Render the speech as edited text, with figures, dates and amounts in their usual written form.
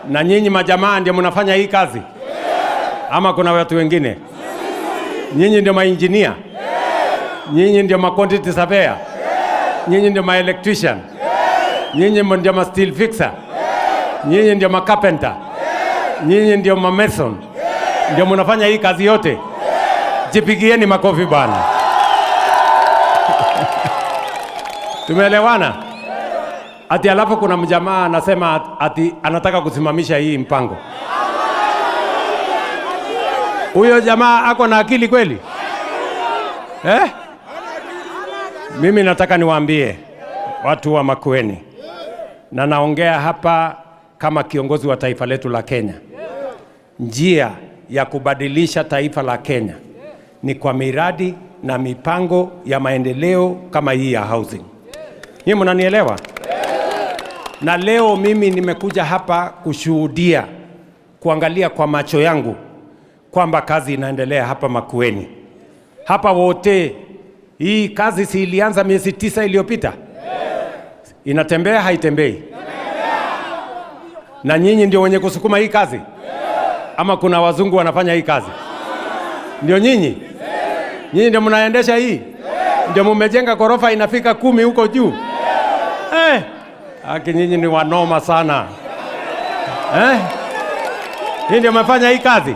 Na nyinyi majamaa ndio mnafanya hii kazi? Ama kuna watu wengine? Nyinyi ndio mainjinia? Nyinyi ndio ma quantity surveyor? Nyinyi ndio ma electrician? Nyinyi ndio ma steel fixer? Nyinyi ndio ma carpenter? Nyinyi ndio ma mason? Ndio mnafanya hii kazi yote? Jipigieni makofi bwana. Tumeelewana? Ati alafu kuna mjamaa anasema ati anataka kusimamisha hii mpango. Huyo jamaa ako na akili kweli? Eh? Mimi nataka niwaambie watu wa Makueni, na naongea hapa kama kiongozi wa taifa letu la Kenya. Njia ya kubadilisha taifa la Kenya ni kwa miradi na mipango ya maendeleo kama hii ya housing. Nyinyi mnanielewa? Na leo mimi nimekuja hapa kushuhudia, kuangalia kwa macho yangu kwamba kazi inaendelea hapa Makueni. Hapa wote, hii kazi si ilianza miezi 9 iliyopita? Inatembea haitembei? Na nyinyi ndio wenye kusukuma hii kazi? Ama kuna wazungu wanafanya hii kazi? Ndio nyinyi? Nyinyi ndio mnaendesha hii? Ndio mumejenga ghorofa inafika 10 huko juu? Aki nyinyi ni wanoma sana. Hii ndio mmefanya hii kazi?